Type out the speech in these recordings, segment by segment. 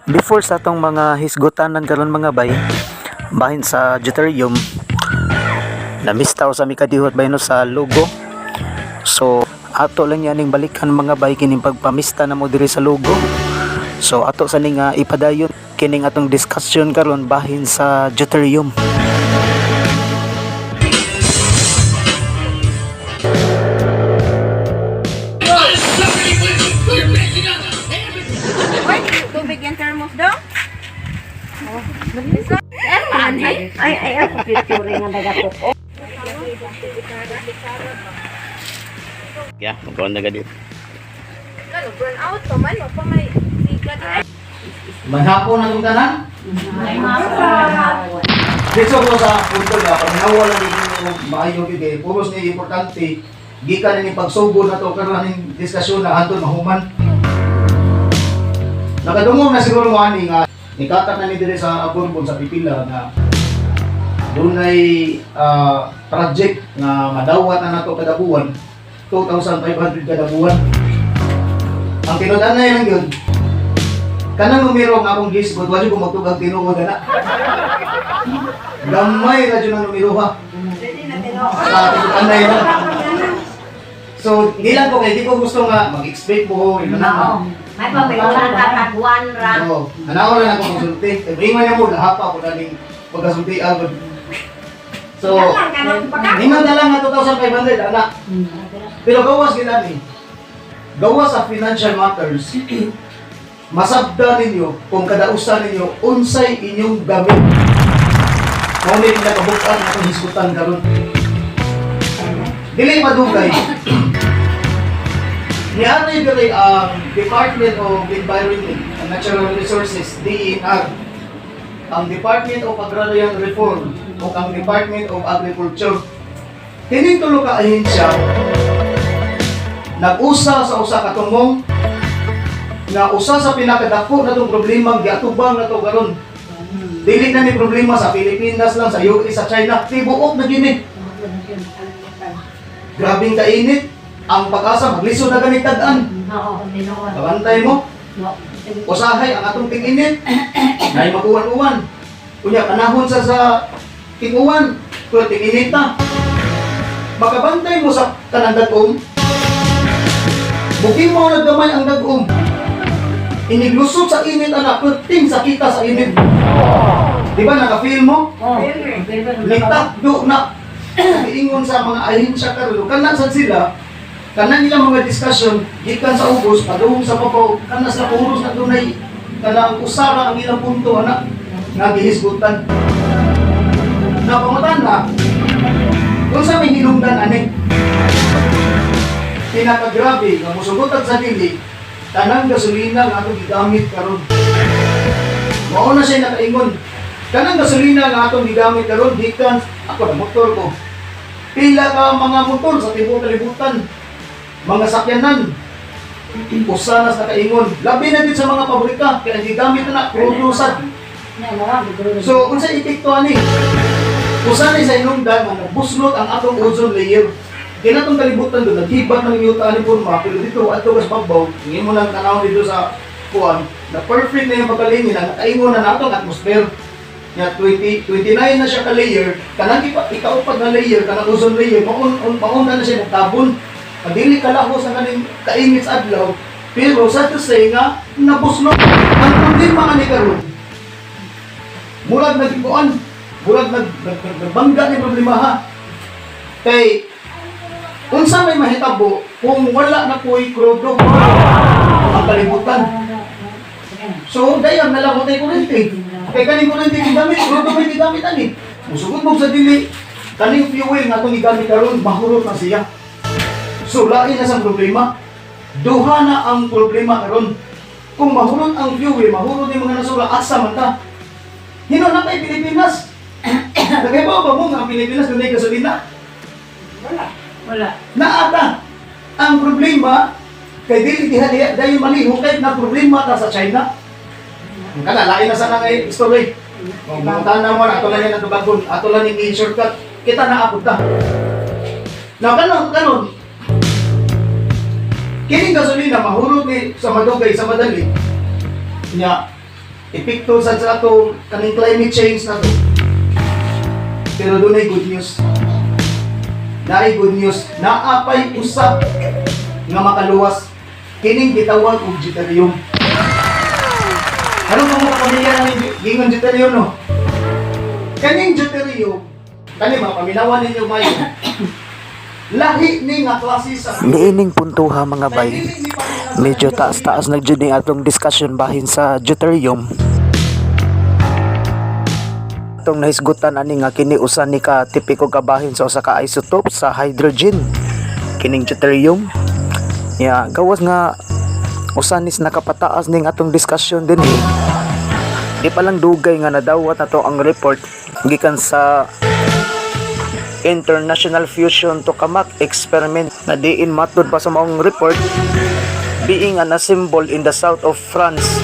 Before sa atong mga hisgutanan karon, mga bay, bahin sa deuterium, namistaw sa mikadihot bay no sa logo. So ato lang yaning balikan, mga bay, kining pagpamista na mo diri sa logo. So ato sa ning ipadayon kining atong discussion karon bahin sa deuterium. Uy, tubig yung thermos daw? Ay, ay, ay, picture nga nagatok. Ya, magkaon na dito. Lalo, burn out pa man. Pa may siga di. Manhapon na itong tanan. Dito ko sa punto nga, paminawa lang ninyo maayo gyud kay puros ni importante gikan ni pagsugod na to karon ning diskusyon na hantod mahuman. Nakadungog na siguro mo ani nga nikatak na ni diri sa Bourbon sa Pipila nga dunay project nga madawat na nato kada buwan, 2,500 kada buwan. Ang tinud-anay lang yun, kanang numero nga akong gisgot, wala ko magtugag tinuod na. Gamay ra jud ang numero ha. Sa tinud-anay lang. So, hindi lang ko kay di ko gusto nga mag-expect mo yun na. Oo. May pamilya ka tagwan ra. Oo. Anaw lang ako konsulti. Kay ingon niya mo lahapa ko na ning pagkasulti agad. So, ingon na lang nga 2,500 ana. Pero gawas gid ani. Gawas sa financial matters. Masabda ninyo kung kada usa ninyo unsay inyong gamit. Mao ni pinakabukan atong hisgutan karon. Dili madugay. Niari diri ang Department of Environment and Natural Resources, DENR, ang Department of Agrarian Reform o ang Department of Agriculture. Kining tulo ka ahensya nag-usa sa usa ka tumong nga usa sa pinakadako na tong problema giatubang na to karon. Dili na ni problema sa Pilipinas lang, sa US, sa China, tibuok na gini. Grabing kainit. Ang pag-asa, maglisod na ganit tag-an. Oo, tinuod. Kabantay mo. Usahay ang atong ting-init. Nay makuwan-uwan. Unya panahon sa ting-uwan, pero ting-init na. Makabantay mo sa kanang dag-om. Buking mo naggamay ang dag-om. Iniglusot sa init anak, perting sakita sa init. Di ba naka-feel mo? Oo. Litakdo na giingon sa mga ahensya karon kana sad sila kana nila mga discussion gikan sa ubos padung sa papaw kana sa puros na dunay kanang usara ang ilang punto ana nga gihisgutan na pangutan na unsa may hinungdan ani pinakagrabe nga mosugot sa dili tanang gasolina nga atong gigamit karon. Mao na siya nakaingon kanang gasolina nga atong gigamit karon gikan ako na motor ko. Pila ka mga motor sa tibuok kalibutan, mga sakyanan. Usa na sa nakaingon. Labi na din sa mga pabrika kaya ang gigamit na na krudo sad. So unsa epekto ani? Usa ni sa hinungdan nga nagbuslot ang atong ozone layer. Kinatong kalibutan doon, naghibat ng yuta ani porma, pero dito, adto kas bagbaw, ingin mo lang tanaw dito sa kuan, na perfect na yung pagkalingin, na nakaingon na natong atmosphere. Nga 20, 29 na siya ka layer, kanang ikaupat na layer, kanang ozone layer, maun na siya nagtabon. Madili kalahos ang kaning kaingit sa adlaw, pero sad to say nga, nabuslot. Ang problema ani karon, murag nagkuan, murag nagbangga ni problema ha. Kay unsa may mahitabo kung wala na po'y krudo ang kalibutan? So, dayon na lang mo tayo kuryente. Kay kaning kuryente gigamit, krudo may gigamit ani. Musugod mo sa dili, kaning fuel nga atong gigamit karon mahurot na siya. So, lain na sa problema. Duha na ang problema karon. Kung mahurot ang fuel, mahurot yung mga nasura, asa man ta? Hino na kay Pilipinas. Naghibaw ba mo nga ang Pilipinas dunay gasolina? Wala. Naata. Ang problema kay dili diha diha dayon malihok kay na problema ta sa China. Ang kana lain na sana ngay story. Kung mangutana mo na ato lang yan ang tubagon, ato lang yung shortcut, kita na abot ta. Na kanon kanon kining gasolina mahurot ni sa madugay sa madali. Nya Epekto sad sa ato kaning climate change na to. Pero dunay good news. Naay good news. Naapay usa nga makaluwas kining gitawag og deuterium. Ano mo pamilya ng gingon deuterium, no? Kaning deuterium, kani mga paminawan ninyo mayo. Lahi ni nga klase sa Niining puntuha, mga bay. Medyo taas-taas na jud ni atong discussion bahin sa deuterium. Atong nahisgutan ani nga kini usa ni ka tipiko kabahin sa usa ka isotope sa hydrogen kining deuterium. Ya, gawas nga usa nis nakapataas ning atong discussion din eh. Di pa lang dugay nga nadawat na to ang report gikan sa International Fusion Tokamak Experiment na diin matud pa sa maong report, being an assembled in the south of France,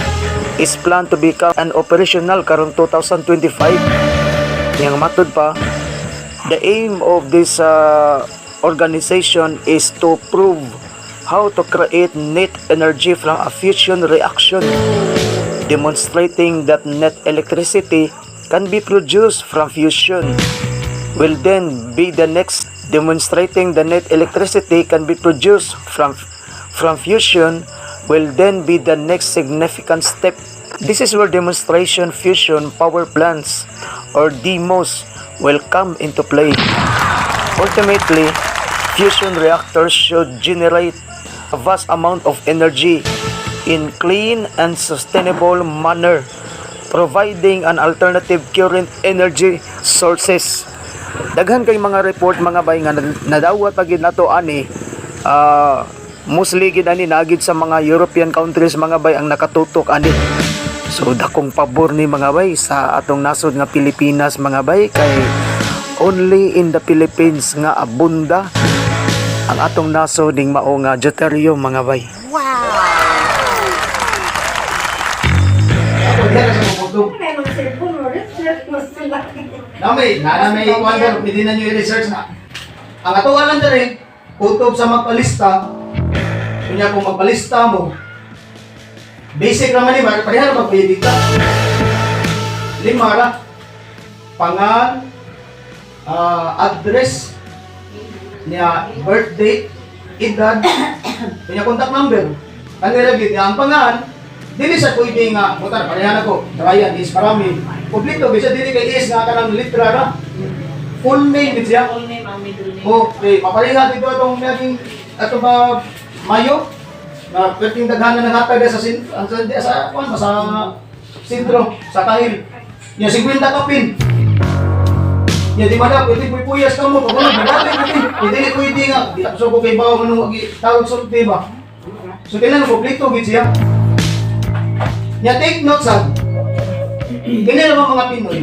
is planned to become an operational karong 2025. Yang matud pa, the aim of this organization is to prove how to create net energy from a fusion reaction, demonstrating that net electricity can be produced from fusion will then be the next demonstrating the net electricity can be produced from fusion will then be the next significant step. This is where demonstration fusion power plants, or demos, will come into play. Ultimately, fusion reactors should generate a vast amount of energy in clean and sustainable manner, providing an alternative current energy sources. Daghan kay mga report, mga bay, nga nadawat pa gid nato ani, mostly gid ani naagid sa mga European countries, mga bay, ang nakatutok ani. So dakong pabor ni, mga bay, sa atong nasod nga Pilipinas, mga bay, kay only in the Philippines nga abunda ang atong nasod ning mao nga deuterium, mga bay. Ako diha na sa puputong. Meron cellphone mo, research mo sila. Na may ikuan pero pwede na nyo i-research na. Ang ato lang diri, kutob sa magpalista, kunya kung magpalista mo, basic naman ni, pareha na magpili ka. Lima ra. Pangan, address, niya birth date, edad, kunya contact number. Kanila gid niya ang pangan, dili sa pwede nga, buta pareha na ko, Brian is marami. Kompleto bisa dili kay is nga kanang litra ra. Full name gid siya. Full name ang middle name. Okay, mapareha dito atong naging ato ba Mayo na perting daghanan ng hatag sa sin ang sa kuan ba sa sentro sa Kahil. Ya 50 kapin. Ya di ba na pwede puypuyas ka mo pag wala grabe pwede. Pwede ni pwede nga di so ko kay bawo manung tawag sulti ba. So kailangan kompleto gid siya. Ya take note sa kini naman mga Pinoy.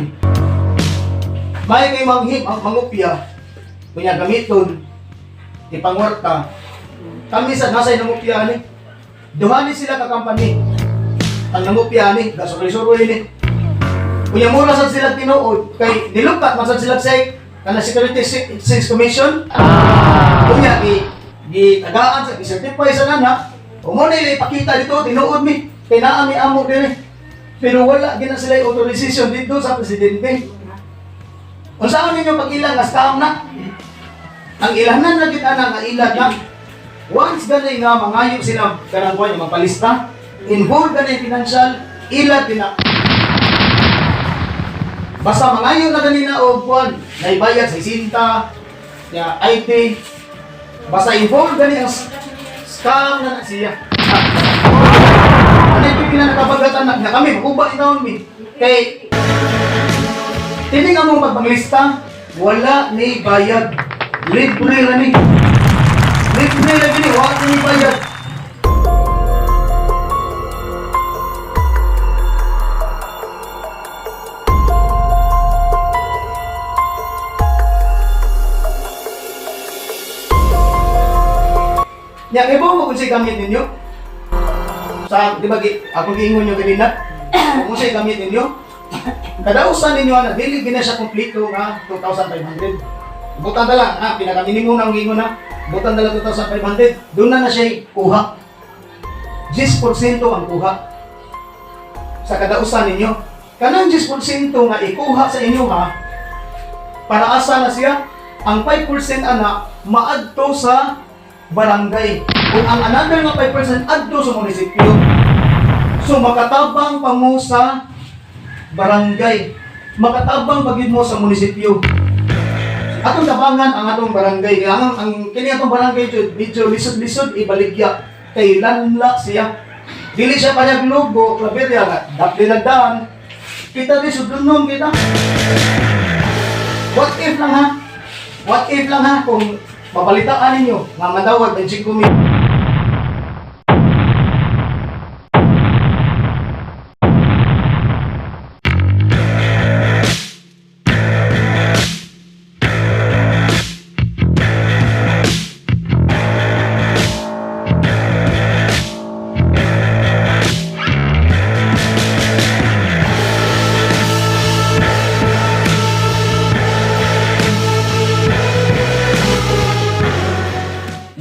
May kay manghim ang mangupya kunya gamiton ipangwarta. Kami sa nasa nangupya ni. Duha ni sila ka company. Ang nangupya ni, gasuroy-suroy ni. Kunya mura sad sila tinuod kay nilukat man sad sila sa kana Security Exchange Commission. Kunya gi gi tagaan sa gi-certify sa nana. Umo na ila ipakita dito tinuod mi kay naa mi amo diri. Pero wala gina sila authorization dito sa presidente. Unsaon ninyo pag-ilang nga scam na? Ang ilanan na gid ana nga ilad na. Once gani nga mangayo sila kanang kuan magpalista, involved gani financial ilad din na. Basta mangayo na gani na og kuan, naibayad sa isinta, ya IT. Basta involved gani ang scam na na siya. Ano yung pinanakabagatan na, na kami, makuba taon mi. Kay tiningan mo magpanglista, wala ni bayad. Libre ra ni. Libre ra ni, wala ni bayad. Nya kay mo kung sa'y gamit ninyo. Sa di ba ako giingon nyo kanina? Kung sa'y gamit ninyo, kadausan ninyo ana dili gina siya kompleto nga 2,500. Butan ta lang, ha, pinaka minimum na ang giingon na. Butan ta lang 2,500. Doon na na siya kuha. 10% ang kuha. Sa kadausan ninyo. Kanang 10% nga ikuha sa inyo ha, para asa na siya? Ang 5% ana maadto sa barangay. Kung ang another nga 5% adto sa munisipyo. So makatabang pa mo sa barangay. Makatabang pa gyud mo sa munisipyo. Atong tabangan ang atong barangay. Kaya ang kini atong barangay jud medyo lisod-lisod ibaligya kay lanla siya. Dili siya payag logo, Claveria nga dapli lagdaan. Kita di sudlonon kita. What if lang ha? What if lang ha kung mabalitaan ninyo nga madawat ang 5 mil.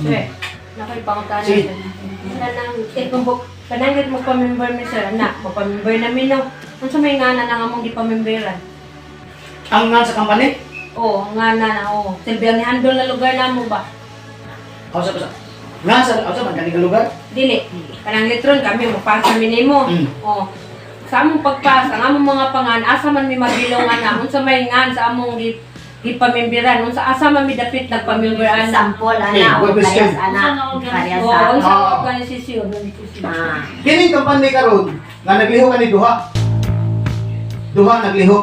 Sir, nakoy pangutana. Sige. Kanang eh kung pananggit mo pa-member mi sir, anak, mo pa-member na mi no. Unsa may ngana na nga mong di pa-memberan? Ang nga sa company? Oo, ngana na oo. Silbi ang handle na lugar namo ba? Kausa pa sa nga sa kausa man kaning lugar? Dili. Kanang litron kami mapasa mi nimo. Oh. Sa among pagpasa, ang among mga pangan, asa man mi mabilong ana, unsa may ngan sa among di gipamemberan, unsa asa man mi dapit nagpamember ana. Sample, Okay, ana, o good question. parehas, ana. Parehas Oo, sa unsa Ah. organisasyon. Ah. Kining kampanya karon nga nagliho kani duha. Duha nagliho.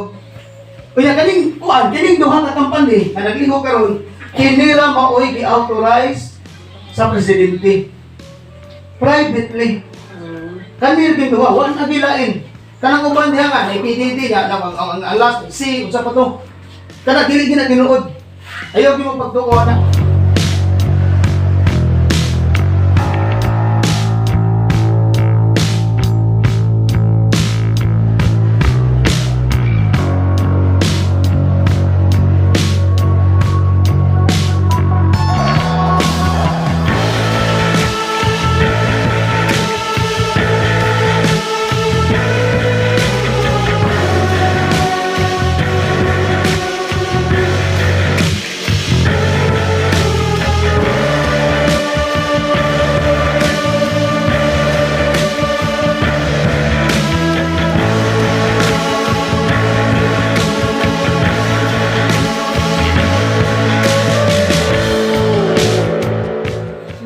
Unya kaning kuan kining duha ka kampanya nga nagliho karon kini ra maoy gi-authorize sa presidente. Privately. Kani ra duha wa na gilain. Kanang uban diha nga na PDD nga na ang last C unsa pa to? Kana dili gina tinuod. Ayaw gyud mo pagduo na.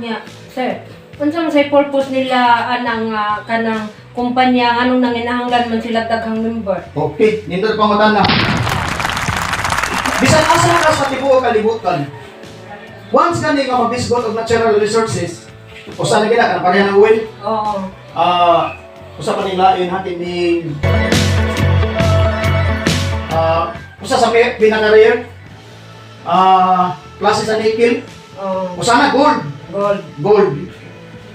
Nya, sir, unsa man say purpose nila anang kanang kumpanya anong nanginahanglan man sila daghang member? Okay, nindot pangutana. Bisan asa ka sa tibuok kalibutan. Once kani nga mabisgot og natural resources, usa na gina kanang pareha ng oil. Oo. Ah, usa pa ning lain ha kining usa sa pinaka-rare klase sa nickel, Oo. usa na gold, Gold. gold.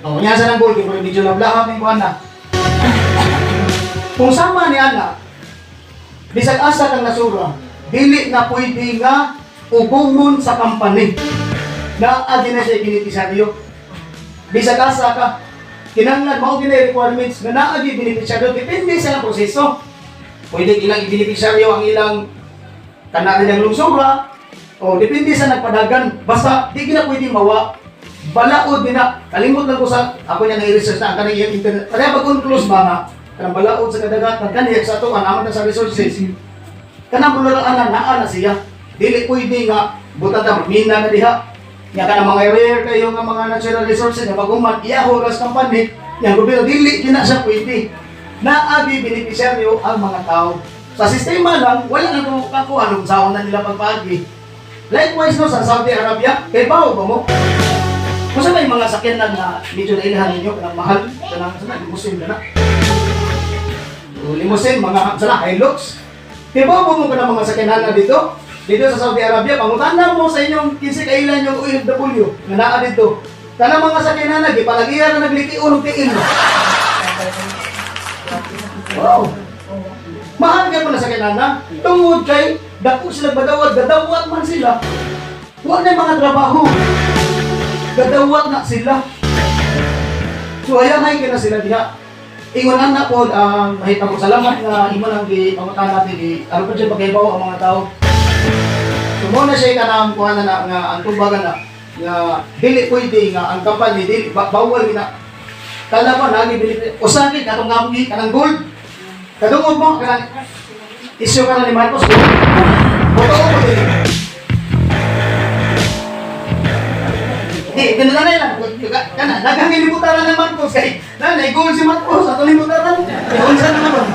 Oh, nya sa nang gold kay medyo lablahab ning kuan na. Kung sama ni ana, bisag asa kang nasura, dili na pwede nga ubungon sa company. Naa din na siya beneficiaryo. Bisag asa ka, kinahanglan mao gina requirements nga naa gyud beneficiaryo depende sa ilang proseso. Pwede ilang beneficiaryo ang ilang kana rin ang lungsura o depende sa nagpadagan basta di gina pwede mawa balaod din na kalimot lang ko sa ako niya na-research na ang kanang iyang internet pareha pag close ba nga kanang balaod sa kadagatan kaniya sa ato aman na sa resources kanang buluran na naa na siya dili pwede nga buta ta mina na diha nya kanang mga rare kayo nga mga natural resources nga baguman iyaho ras company nya gobyerno dili gina siya pwede naagi beneficiaryo ang mga tao sa sistema lang wala na ko kako anong saon na nila pagpaagi. Likewise no sa Saudi Arabia kay bawo ba mo kung sa may mga sakyanan na medyo nailhan ninyo kanang mahal kanang sa limousine na na O, limousine mga sa Hilux. Kay bawo mo kanang mga sakyanan na dito dito sa Saudi Arabia pangutana mo sa inyong kinsa kailan yung OFW nga naa dito kanang mga sakyanan na gipalagian na naglikion og tiil. Wow. Mahal kay po na sakyanan na tungod kay dako sila badawat gadawat man sila. Wa na mga trabaho. Gadawat na sila. So ayan ay kina sila diha. Ingon ana po, ang mahitabo, salamat nga imo nang gipangutan natin di aron pa jud maghibaw ang mga tao. So mo na siya kanang kuha na, na nga ang tumbagan na nga dili pwede nga ang company dili bawal gina. Kala pa lagi dili usa gid katong ngamgi kanang gold. Kadungog mo kanang issue ka na ni Marcos gold. Totoo mo dili. Di, tinanay lang. Kana, daghang gilibutaran ng Marcos kay nanay gold si Marcos ato libutaran. Di unsa na naman.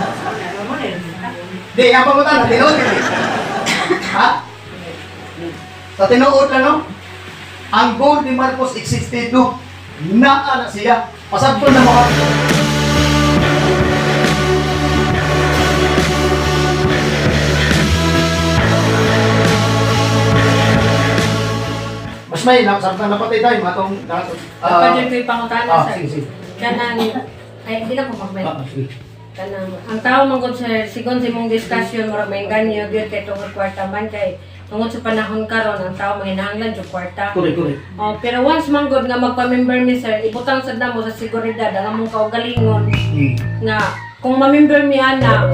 Di, ang pangutan tinuod dili. Ha? Sa tinuod lang, no? Ang goal ni Marcos existed, no? Naa na siya. Pasabtol na mga. Mas may nasabtan na patay tayo matong Pwede ko ipangutana, sir. Sige, sige. Kanang, ay, hindi na ko magmay. Sige. Kanang, ang tao man gud, sir, sigon sa imong discussion, murag may ganyo gyud kay tungod kwarta man kay tungod sa panahon karon ang tao manginahanglan jud kwarta. Correct, correct. Oh, pero once man gud nga magpa-member mi, sir, ibutang sad namo sa seguridad ang among kaugalingon nga kung ma-member mi ana,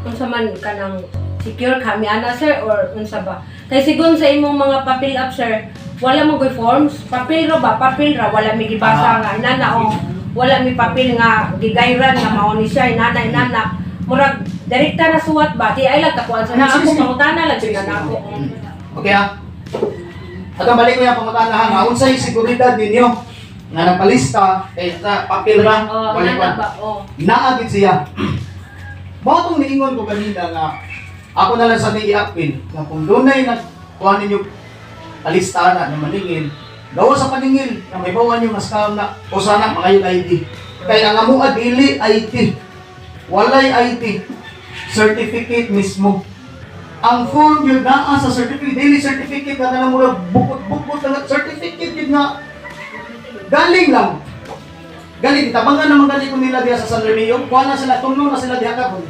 unsa man kanang secure kami ana, sir, or unsa ba? Kay sigon sa imong mga papel up, sir, wala mo goy forms, papel ra ba, papel ra, wala mi gibasa nga inana o wala mi papel nga gigayran nga mao ni siya inana inana, murag direkta na suwat ba, di ay lang kakuan sa na ako pangutana lang jud na ako. Okay ah. At ang balik ko yung pangutana ha, nga unsay seguridad ninyo nga nagpalista kay sa papel ra, Oh, wala inana pa. ba, oh. Naa gid siya. Mao tong niingon ko kanina nga ako na lang sa i-appeal nga kung dunay nagkuha ninyo palista na nga maningil, gawa sa paningil nga may bawan yung scam na o sana mga yung ID. Kay ang amoa dili ID. Walay ID. Certificate mismo. Ang form yun naa sa certificate, daily certificate nga kanang murag bukot-bukot na nga, certificate yun nga galing lang. Galing, tabangan naman galing ko nila diha sa San Remio, kuha na sila, tulo na sila diha karon.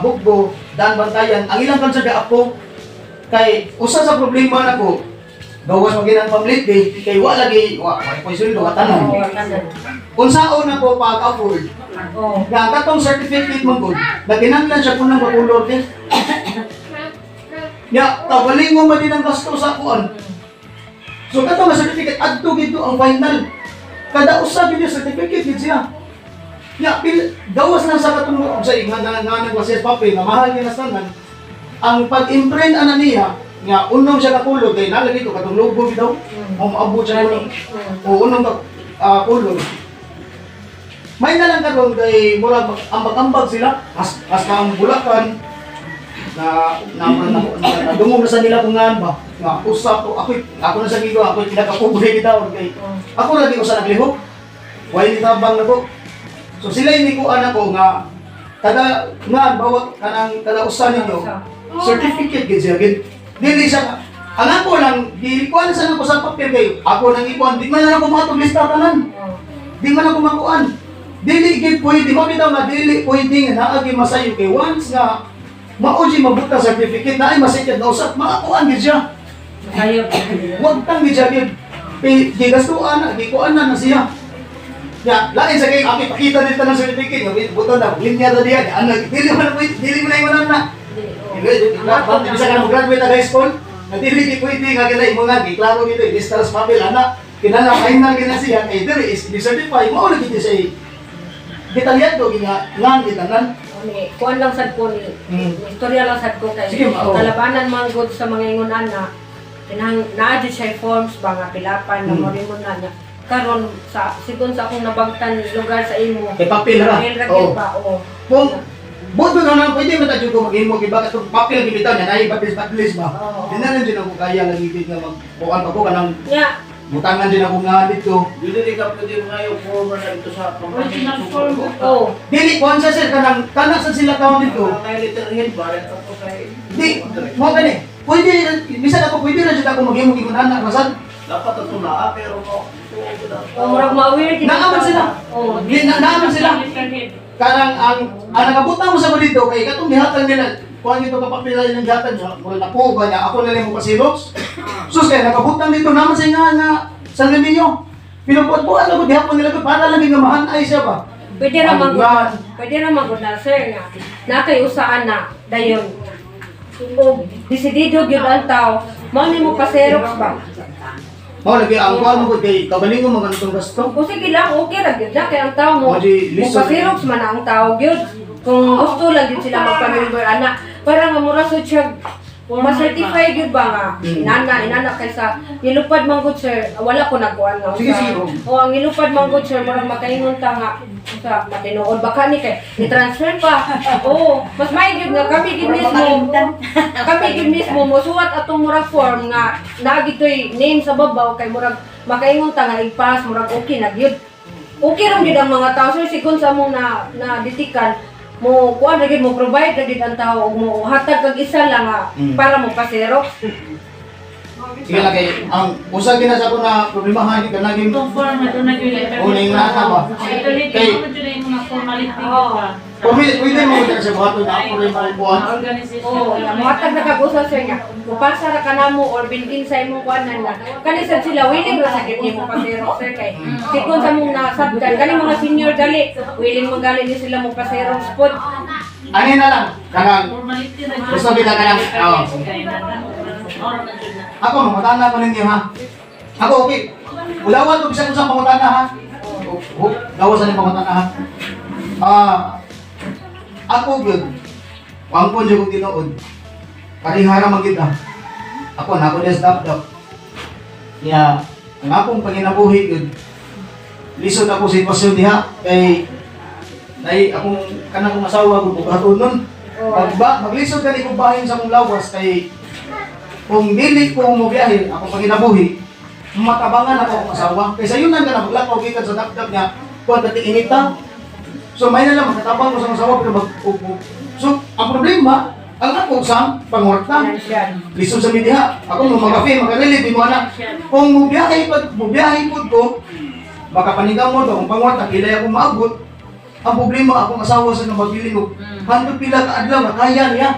Bugbo, Dan Bantayan, ang ilang concert diha ako, kay usa sa problema nako, gawas man ginang pamlit day, kay wa lagi, wa, wa ko sweldo, wa tanan. Oh, tanan. Unsaon na ko pag-afford, nga ang katong certificate man gud, na kinahanglan siya kunang makulor din. Ya, tawalingo man din ang gasto sa kuan. So katong nga certificate adto gid ang final. Kada usa gid yung certificate gid siya. Ya, pil, gawas lang sa katong sa nga nga nga nagwasiya sa papel nga mahal niya na tanan. Ang pag-imprint ana niya nga unong siya kakulog kay nalagi ko katong logo bitaw. O maabot siya Gani. kulog. O unong ka kulog. May na lang karon kay murag ambag-ambag sila as as ang Bulacan na na na, na, na dungog na sa nila kung ngan ba nga usap ko ako ako na sa gigo ako pinakapobre bitaw kay ako lagi usa naglihok, way ni tabang nako. So sila ini ko anak ko nga kada nga bawat kanang kada usa ninyo certificate gid siya gid dili siya. Ang ako lang di kuan sa nako sa papel kay ako nang ikuan, di man na ako matug lista tanan, di man ako makuan. Dili gid pwede mo bitaw nga dili pwede nga naagi masayo kay once nga mao di mabuta certificate na ay masikad na usap maakuan gid siya. Sayo. Wag tang gid siya gid. Kay gigastuan na, gikuan na na siya. Ya, lain sa kay aki pakita dito ng certificate nga buta na linya ra diya ano dili man pwede, dili man na ingon na. Dili bisa ka mo graduate na high school, na dili di pwede nga kila imo nga giklaro dito lista sa papel ana kinala final gina siya kay diri is di certify mao lagi siya detalyado gina nga gitanan. Ni kuan lang sad ko ni istorya lang sad ko kay Sige, ma, oo. kalabanan man gud sa mga ingon ana, kinahang naa jud siya forms ba nga pilapan na mo na niya karon sa sigon sa akong nabagtan lugar sa imo. Kay papel ra. Papel ra Oo. gyud ba, oo. Kung buto na lang pwede man ta jud ko maghimo kay bakit itong papel gibitaw niya naay batlis batlis ba. Oo. Di na lang jud ako kaya lagi gid nga magkuan pa ko kanang Nya butangan din ako nga dito. Dili ka pwede ngayon forma na ito sa original form, oo. Dili kuan sa sir kanang kana sa sila kaon dito. Kay letterhead ba rin ako kay Di mo gani. Pwede bisan ako pwede ra jud ako maghimo kay ana rasan. Dapat ito na pero mo. O murag ma-aware gid Naaman sila. Oo. Di na naaman sila. Kanang ang nakabutang mo sa ko dito kay katong gihatag nila kuan dito kapapila nilang gihatag niya mura na po ba niya ako na lang mo pasirox. Sus kay nakabutang dito naman sa nga nga sa ninyo. Pinubuat-buat lang ko gihapon nila ko para lang nga mahanay siya ba. Pwede ra man Ang pwede ra man gud na, sir, nga na kay usaan na dayon. O desidido gyud ang tao, mao ni mo pa-xerox ba? Mao lagi ang kuan mo kay kagalingon mo ganitong gasto. O sige lang, okay ra gyud na kay ang tao mo. O, di, Mo lisod. pa-xerox man na ang tao gyud. Kung gusto lang gyud sila magpa-member ana, para nga mura sa siya ma-certify gyud ba nga inana inana kaysa nilupad man gud, sir, wala ko nagkuan nga Sige, usa. sige. O ang nilupad man gud, sir, murag makaingon ta nga sa matinuod ba kani kay ni-transfer pa. Oo, mas may gyud nga kami gyud mismo, kami gyud mismo mosuwat atong murag form nga naa gitoy name sa babaw kay murag makaingon ta nga igpass, murag okay na gyud. Okay ra gyud ang mga tao, sir, sigon sa among na na ditikan mo kuan ra gyud, mo provide ra gyud ang tao og mo hatag kag isa lang nga para mo pa-xerox. Sige lang kay ang usa gina sa ko na problema ha ka naging Itong form na doon na yun letter. Una yung nana ba? Ito ulit, Kay- yung mga mga formality Oo. ba? Pwede pwede mo gud sa buhaton na ako rin mo kuan. Organization. Oo, oh, mohatag na kag usa, sir, nga mupasa ra ka namo or bilin sa imong kuanan na. Kani sad sila willing ra sa gyud nimo pa-xerox, sir, kay sigon sa mong nasabtan kani mga senior gali willing man gali ni sila mo pa-xerox pod. Ani na lang kanang Formality na Gusto kita ka lang, oo. Or na yun na. Ako mangutana ko ninyo ha. Ako okay. Ulawan ko bisan usang pangutana ha. Oh, gawas sa pangutana ha. Ah, ako gyud. Wangkon jud kog tinuod. Parihara man gyud ah. Ako na ako des dap. Niya, ang akong panginabuhi gyud. Lisod ako sa sitwasyon diha kay nay akong kanang akong asawa kung buhaton nun. Pagba, maglisod gani kong bahin sa akong lawas kay kung dili ko mobiyahe akong panginabuhi, matabangan ako akong asawa. Kaysa yun lang ka na maglakaw gikan sa dapdap niya, kuan dati inita. So may na lang makatabang ko sa akong asawa pero mag ug- So ang problema, ang ako sa pangorta. Financial. Lisod sa media. Ako mo magafe, makarelate mo na. Kung mobiyahe pag mobiyahe pud ko, makapanigam mo akong pangorta, kilay ako maabot. Ang problema akong asawa sa nabagili ko. Hangtod pila ka adlaw nga kaya niya.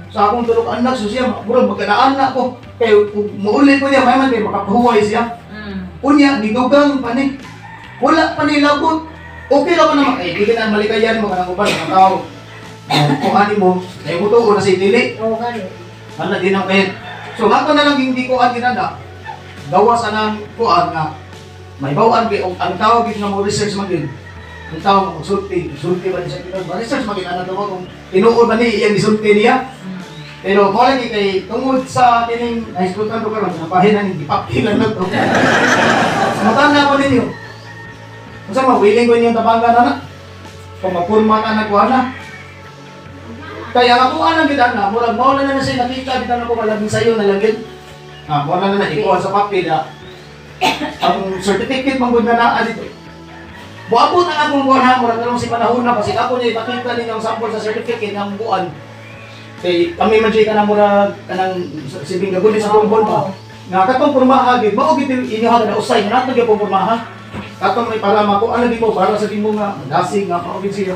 Sa akong tulog anak so siya murag magkanaan ko. Kay kung muuli ko niya may man kay makapahuway siya. Unya nidugang pa ni. Wala pa ni labot. Okay ra ko naman kay di na malikayan mo kanang uban mga tao. Kung ani mo, ay mo to na si dili. Oo, gani. Ana din ang kayan. So nga na lang hindi ko an ginana. Gawas anang kuan nga may bawaan kay og ang tao gid nga mo research man gid. Ang tao nga magsulti, sulti ba ni sa tinuod? Ma research man gid ana daw kung tinuod ba ni iyang gisulti niya. Pero mo lagi kay tungod sa kining nahisgutan ko karon nabahin na ning gipapilan na to. Matanda ko ninyo. Unsa man willing ko inyong tabangan ana? Kung mapurma ka na kuha na. Kaya ang ako anang gid ana, murag mao na na siya nakita bitan ako malabing sayo na lang gid. Ah, mao na na ikuha sa papel na ang certificate man gud na naa dito. Moabot ang akong buwan ha, murag tanong si panahon na kasi ako niya ipakita ninyo ang sample sa certificate ng buwan. Kay kami man siya kanang murag kanang sibing gaguli sa buwan ba. Nga katong pormaha gid mao gid inyo ha na usay nga nato gyud pormaha. Katong may para mako ano di mo para sa timo nga dasig nga mao gid siya.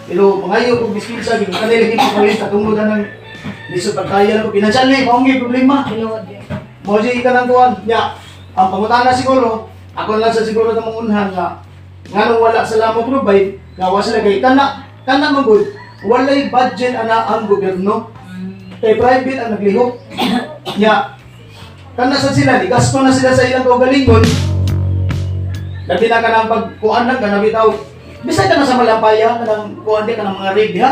Pero mangayo kog dispensa gid kanila gid ko tungod na ng lisod pagkaya ko pinansyal ni mao gyud problema. Tinuod yun. Mo siya ka ng kuwan. Ya, ang pangutana siguro, ako lang sa siguro na unhan nga nganong wala sila mo provide, nga wa sila kay kana kana man gud, walay budget ana ang gobyerno. Kay private ang naglihok. Ya, kana sa sila, ni gasto na sila sa ilang kaugalingon. Labi na ka ng pagkuan lang, kana bitaw. Bisag ka na sa Malampaya, kanang kuan di ka ng mga rig diha.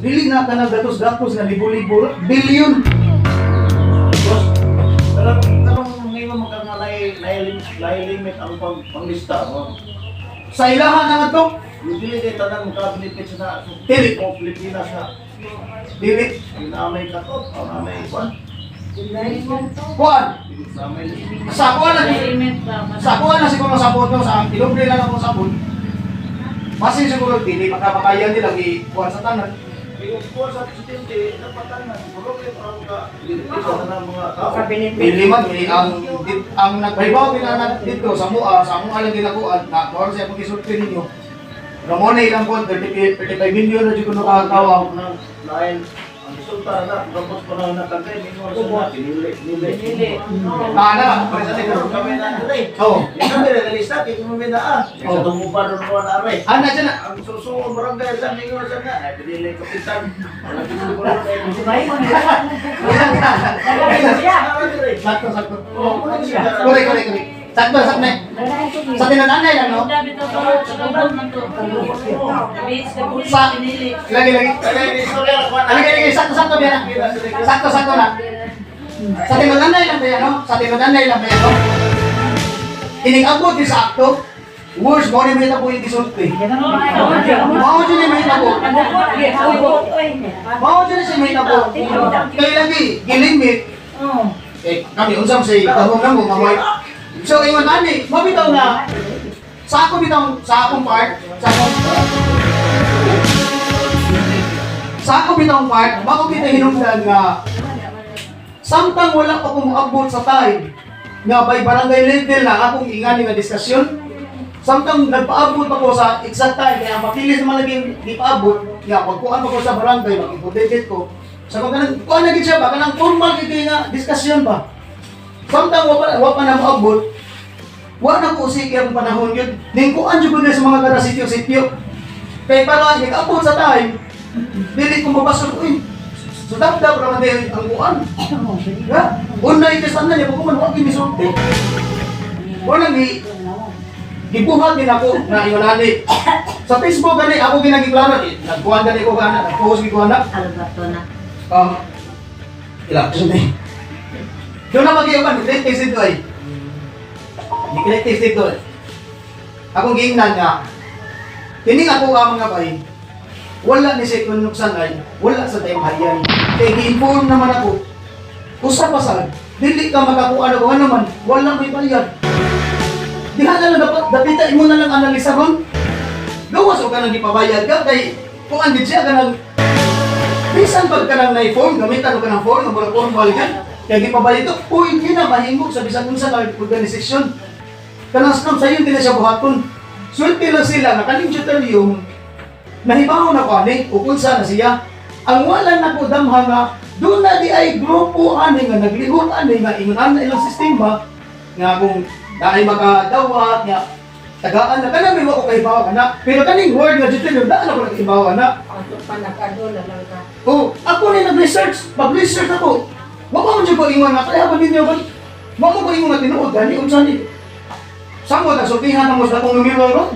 Dili na ka ng gatos-gatos nga libo-libo, billion. Boss, karong karong ngayon magka nga limit ang panglista mo. Sa ilahan na nga to, Hindi kay tanan makabenefit sa Dili. o Pilipinas na dili ang namay katot, ang namay kwan, kuan. namay Sa kuan na Limit ba? sa kuan na siguro sa sabon no, sa kilobre lang ako sabon. Basin siguro dili makamakaya nila gi kuan sa tanan. Yung kuwan sa presidente, dapat tanan, puro kayo parang ka, sa tanan mga tao. Sa benefit. Dili man ni ang nagpahibaw gina dito sa mua lang ginakuan na mao siya pag-isulti ninyo. Ramon na ilang kuan 30 35 million na jud kuno kakatawa. Nang lain, Ang resulta na, tapos pa na natagay, minor sa na, pinili, pinili. Dili. Ah, na, Sa siguro kami na dire. Oh. Yung kami na nalista, kaya kami na ah. Sa tumupa doon mo na aray. Ana dyan na. Ang susuong barangay sa minor sa na, ay pinili kapitan. Wala pinili ko na. Sakto, sakto. Correct, correct, correct. Sakto, sakto. Sa tinananay lang, no? Dabi to to man to. Base the police pinili. Lagi, lagi. Lagi, lagi. Sakto, sakto, biya na. Sakto, sakto na. Sa tinananay lang ba no? Sa tinananay lang ba no? Ining-abot yung sa akto, worst mo ni may tabo yung gisulti. Mao dyan yung may tabo. Mao dyan siya may tabo. Kaya lagi, gilimit. Eh, kami unsam sa kahong na mo, mamoy. So, ingon ani, mabitaw na, sa ako bitaw, sa akong part, sa ako bitawng part, bako kita hinungdan nga samtang wala pa ko moabot sa time nga by barangay level na akong ingani nga diskusyon, samtang nagpaabot pa ko sa exact time kaya ang mapilis naman lagi di paabot nga pagkuan pa ko sa barangay makipudedit ko sa kung kanang kuan na gid siya ba kanang formal gid kay nga diskusyon ba, samtang wa pa na moabot, wa na ko usik ang panahon yun ning kuan jud ko na sa mga kada sityo-sityo kay para nag-abot sa time dili ko mabasol, uy, so dapdap ra man din ang kuan. Ha? Unay kay sana niya pag man wa gyud misulti. Wala ni gibuhat din ako na ingon ani. Sa Facebook gani ako ginagiklaro, eh, nagkuan gani ko gana, nagpost gani ko ana. Alberto na. Ila gusto ni. Doon na magiuban, detective dito ay. Detective dito ay. Akong giingnan nga. Kini nga ako ka mga bay, wala ni si Kunuksan ay, wala sa tayong hayan. Kaya gi-inform naman ako, usa pa sad, dili ka makakuha na kuha naman, wala may bayad. Diha na lang dapat, dapita imo na lang analisa ron. Gawas o ka nang gipabayad ka, kay kung andit siya ka nang, bisan pag ka nang na-form, gamitan o ka ng form, ang formal ka, kaya gipabayad to, uy, hindi na mahingog sa bisan unsa nga organisasyon. Kanang scam sa'yo, hindi na siya buhaton. Swerte lang sila nga kaning deuterium, nahibaw na ko ani, ukon sa na siya. Ang wala na ko damha nga, doon na di ay grupo ani nga naglihok ani nga ingon ana ilang sistema nga kung naay makadawat nga tagaan na kanang may wa ko kahibaw ana pero kaning word nga deuterium daan ako naghibaw ana. Ato pa nag-ano na lang ka. Oh, ako ni nag-research. Pag-research ako, wa pa man jud ko ingon nga kaya ba ninyo ba? Wa mo ko ingon nga tinuod gani unsa ni? Samo nagsultihan na mo sa akong numero ron.